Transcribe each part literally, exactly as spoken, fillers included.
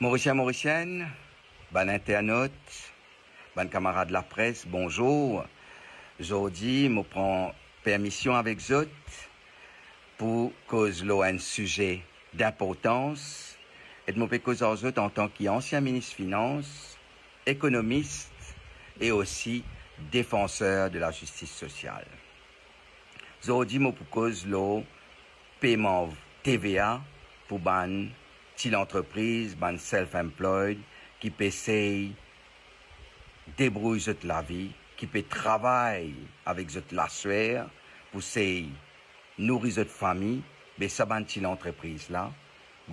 Morisien, Morisienn, bann internot, bann kamarad lapres, bonzour. Zordi mo pran permision avek zot pou koz lor enn size dinportans, e mo pe koz ar zot antan ki ansien minis finans, ekonomis e osi defanser de lazistis sosial. Zordi mo pou koz lor peyman T V A pou bann ti lantrepriz, bann self-employed ki pe sey debrouy zot lavi, ki pe travay avek zot laswer pou sey nouri zot fami. Be sa bann ti lantrepriz la,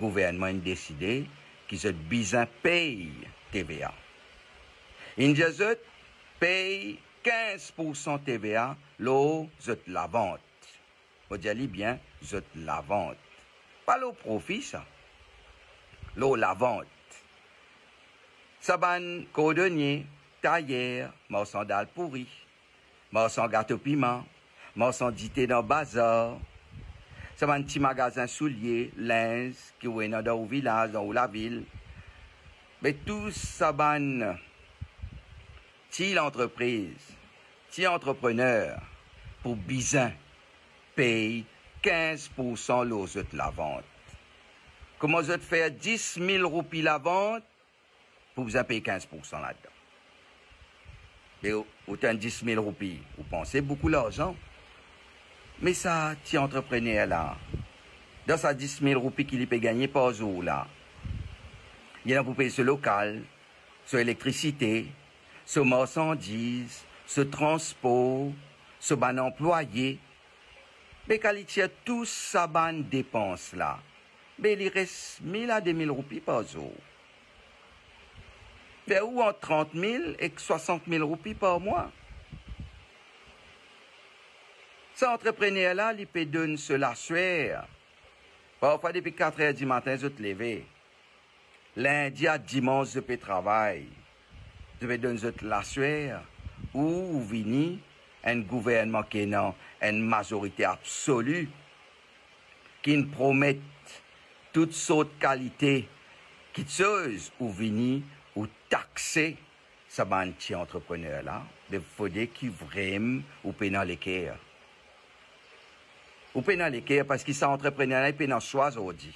gouvernman inn deside ki zot bizin pey T V A. Inn dir zot pey kinz poursan T V A lor zot lavant. Mo dir li bien, zot lavant. Pa lor profi sa. Lor lavant. Sa bann kordonie, tayer, marsan dal pouri, marsan gato piman, marsan dite dan bazar, sa bann ti magazin soulie, linz ki ou ena dan ou vilaz, dan ou lavil, be tou sa bann ti lantrepriz, ti antreprener pou bizin pey kinz poursan lor zot lavant. Kouma zot fer dis mil roupi lavant, pou bizin pey kinz poursan ladan. Be ou, ou tann dis mil roupi, ou panse boukou larzan. Me sa ti antreprener la, dan sa dis mil roupi ki li pe gagne par zour la, li ena pou pey so lokal, so elektrisite, so marsandiz, so transpor, so bann anplwaye. Be kan li tir tou sa bann depans la, be li res mil a de mil roupi par zour. Fer ou ant trant mil ek swasant mil roupi par mwa. Sa antreprener la, li pe donn so laswer. Parfwa depi katrer dimatin zot leve. Lindi a dimans zot pe travay. Zot pe donn zot laswer, ou, ou vini enn gouvernman ki ena enn mazorite absoli, ki'nn promet tout sort kalite kitsoz, ou vini, ou takse sa bann ti antreprener la, be fode ki vremem ou pena leker. Ou pena leker parski sa antreprener la, li pena swa zordi.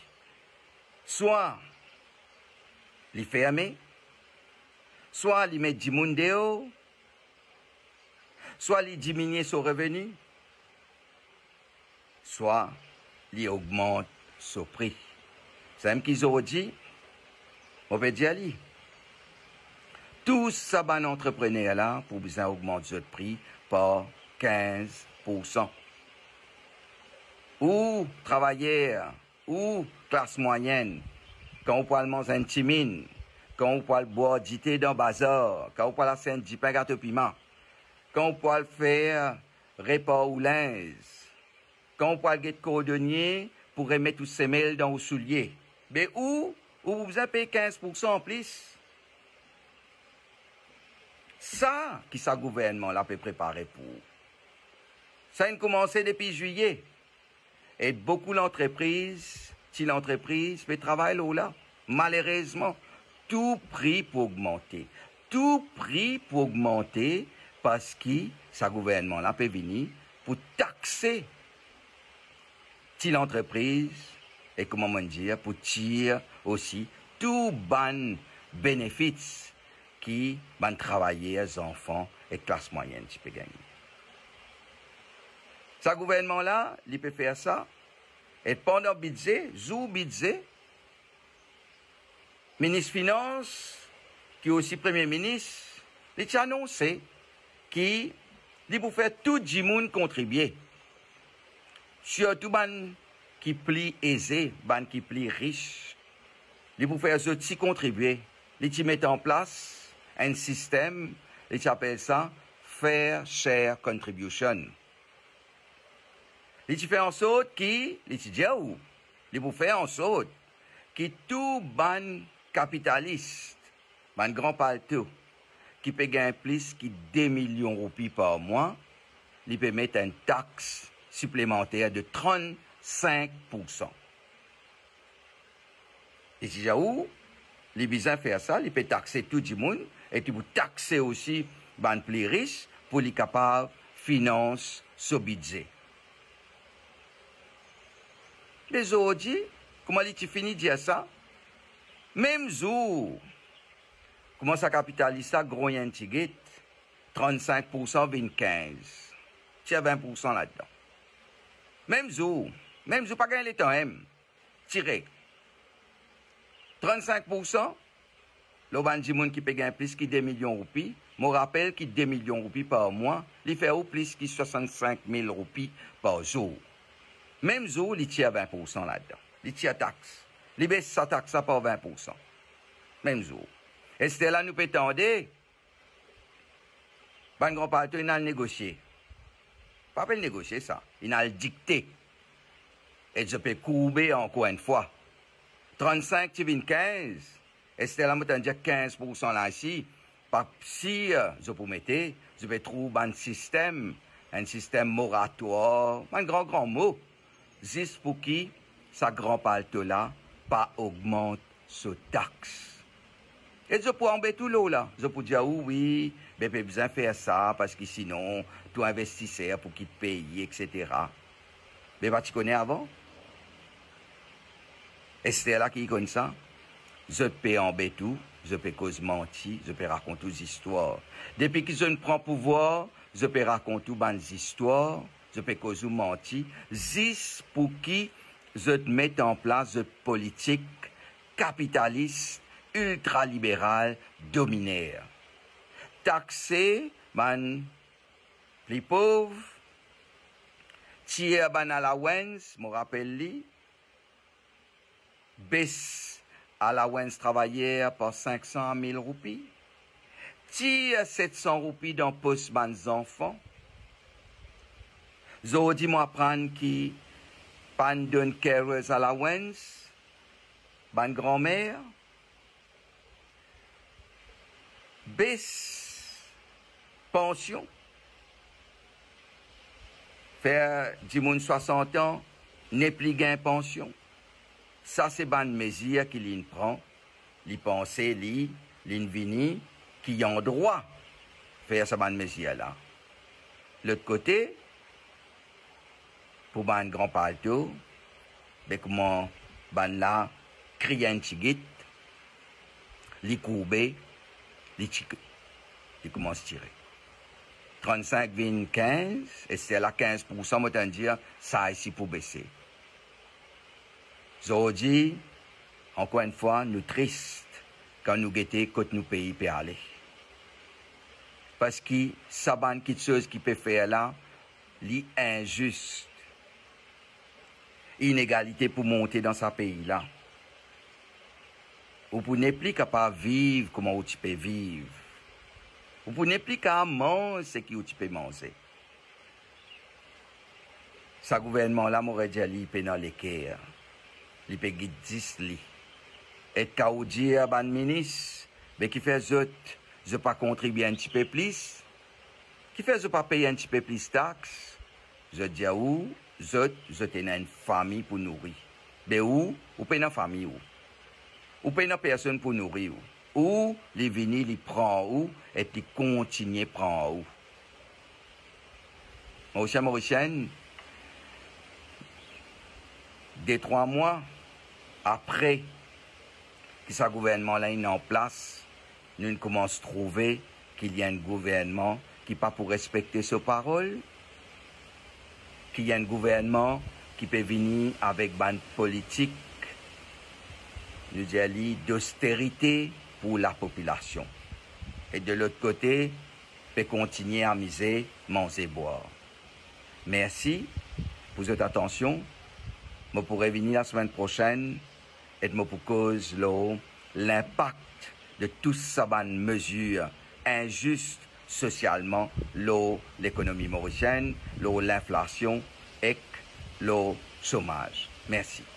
Swa li ferme, swa li met dimoun deor, swa li diminie so reveni, swa li ogmant so pri. Samem ki zordi, mo pe dir li, tou sa bann antreprener la pou bizin ogmant zot pri par kinz poursan. Ou travayer, ou klas mwayenn, kan ou pou al manz enn timin, kan ou pou al bwar dite dan bazar, kan ou pou al aste enn dipin gato piman, kan ou pou al fer repar ou linz, kan ou pou al get kordonie pou remet ou semel dan ou soulie, be ou, ou pou bizin pey kinz poursan anplis. Sa ki sa gouvernman la pe prepare pou ou. Sa inn koumanse depi zwiye. E boukou lantrepriz, ti lantrepriz pe travay lor la. Malerezman, tou pri pou ogmante. Tou pri pou ogmante parski sa gouvernman la pe vini pou takse ti lantrepriz e, kouma mo'nn dir, pou tir osi tou bann benefits ki bann travayer, zanfan ek klas mwayenn ti pe gagne. Sa gouvernman la, li pe fer sa, e pandan bidze, zour bidze, minis finans, ki osi premie minis, li ti anonse ki li pou fer tou dimoun kontribie, sirtou bann ki pli eze, bann ki pli ris. Li pou fer zot ti kontribie. Li ti met an plas enn sistem, li ti apel sa Fair Share Contribution. Li ti fer ansort ki, li ti dir ou, li pou fer ansort ki tou bann kapitalis, bann gran palto ki pe gagn plis ki de milion roupi par mwa, li pe met enn tax siplemanter de trannsink poursan. Li ti dir ou, Li bizin fer sa, li pe takse tou dimoun, e li pou takse osi bann pli ris pou li kapav finans so bidze. Me zordi, kouma li ti fini dir sa, mem zour, kouma sa kapitalis la grogn enn tigit, trannsenk poursan vinn kinz, tir vin poursan ladan. Mem zour, mem zour, pa gagn letan mem, tire. Trannsenk poursan lor bann dimoun ki pe gagn plis ki de milion roupi. Mo rapel ki de milion roupi par mwa, li fer ou plis ki swasannsink mil roupi par zour. Mem zour, li tir vin poursan ladan. Li tir tax. Li bes sa tax la par vin poursan. Mem zour. Ester la nou pe tande bann gran palto inn al negosie. Pa apel negosie sa, inn al dikte. E zot pe kourbe ankor enn fwa. Trannsenk ti vinn kinz, ester la mo tann dir kinz poursan la isi, pa sir zot pou mete, zot pe trouv bann sistem, enn sistem moratwar, bann gran gran mo, zis pou ki sa gran palto la pa ogmant so tax. E zot pou anbet ou lor la, zot pou dir ou, wi, be pe bizin fer sa, parski sinon tou investiser pou kit pei, etsetera. Be pa ti kone avan? Ester la ki konn sa, zot pe anbet ou, zot pe koz manti, zot pe rakont ou zistwar. Depi ki zot pran pouvwar, zot pe rakont ou bann zistwar, zot pe koz ou manti, zis pou ki zot met an plas zot politik kapitalis, iltraliberal, dominer. Takse bann pli pov, tir bann allowance, mo rapel li, bes allowance travayer par sink san a mil roupi, tir set san roupi dan pos bann zanfan. Zordi mo aprann ki pa'nn donn carers allowance bann granmer, bes pansion, fer dimoun swasant an nepli gagn pansion. Sa se bann mezir ki linn pran, li panse li, linn vini, ki li andrwa fer sa bann mezir la. Lot kote, pou bann gran palto, be kouma bann la kriy enn tigit, li kourbe, li ti, li koumans tire. Trannsenk vinn kinz, e se la kinz poursan, mo tann dir, sa isi pou bese. Zordi, ankor enn fwa, nou tris kan nou gete kot nou pei pe ale. Parski sa bann kiksoz ki pe fer la, li inzis. Inegalite pou monte dan sa pei la. Ou pou nepli kapav viv kouma ou ti pe viv. Ou pou nepli kapav manz seki ou ti pe manze. Sa gouvernman la, mo redir li, li pena leker. Li pe git zis li. E kan ou dir bann minis, be kifer zot, zot pa kontribie enn tipe plis? Kifer zot pa pey enn tipe plis tax? Zot dir ou, zot, zot ena enn fami pou nouri. Be ou, ou pena fami ou. Ou pena personn pou nouri ou. Ou, li vini, li pran ou, e li kontigne pran ou. Morisien, Morisienn, de trwa mwa apre ki sa gouvernman la inn an plas, nou koumans trouve ki li enn gouvernman ki pa pou respekte so parol, ki li enn gouvernman ki pe vini avek bann politik, nou dir li, dosterite pou lapopilasion. E de lot kote, pe kontigne amize, manze, bwar. Mersi pou zot atansion. Mo pou revini lasemenn prosenn e mo pou koz lor linpak de tou sa bann mezir inzis sosialman lor lekonomi morisienn, lor linflasion ek lor somaz. Mersi.